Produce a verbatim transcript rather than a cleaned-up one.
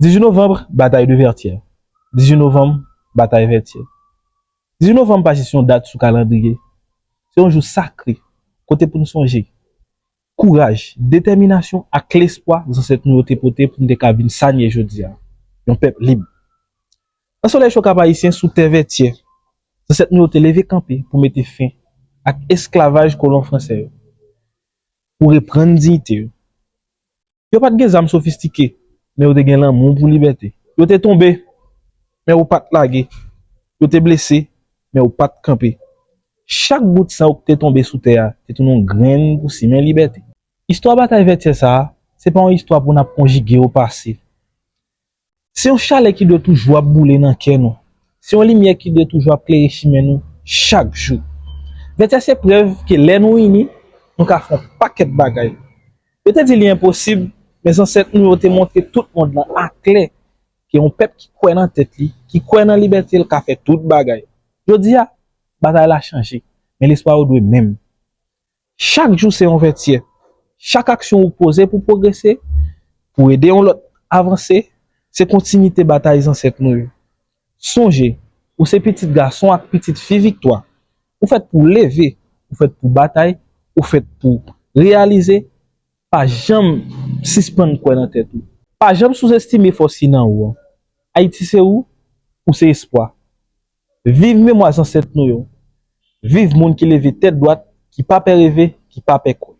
Dizuit novanm, batay de Vètyè. Dizuit novanm, batay Vètyè. Dizuit novanm pa jis yon dat sou kalandriye. Se yon jou sakre, kote pou n sonje kouraj, detèminasyon ak lespwa zansèt nou yo te pote pou n te ka vin sa n ye jodi a, yon pèp lib. Nan solèy cho Kap Ayisyen, sou tè Vètyè, zansèt nou yo te leve kanpe pou mete fen ak esklavaj kolon fransè yo, pou reprann diyite yo. Yo pa t gen zam sofistike, men yo te gen lanmou pou libète. Yo te tonbe, men yo pa t lage. Yo te blese, men yo pa t kanpe. Chak gout san yo ki te tonbe sou tè a te tounen yon grenn pou simen libète. Istwa batay Vètyè sa a, se pa yon istwa pou n ap konjige o pase. Se yon chalè ki dwe toujou ap boule nan kè nou. Se yon limyè ki dwe toujou ap klere chimen nou chak jou. Vètyè se prèv ke lè nou ini, nou ka fè yon pakèt bagay. Yo te di li enposib, men zansèt nou yo te montre tout mond lan aklè ke yon pèp ki kwè nan tèt li, ki kwè nan libète l ka fè tout bagay. Jodi a, batay la chanje, men lespwa yo dwe menm. Chak jou se yon Vètyè. Chak aksyon ou poze pou pwogrese, pou ede yon lòt avanse, se kontinite batay zansèt nou yo. Sonje, ou se pitit gason ak pitit fi viktwa. Ou fèt pou leve, ou fèt pou batay, ou fèt pou reyalize. Pa janm sispann kwè nan tèt ou. Pa janm souzestime fòs ki nan ou an. Ayiti se ou, ou se espwa. Viv memwa zansèt nou yo. Viv moun ki leve tèt dwat, ki pa pè reve, ki pa pè kwè.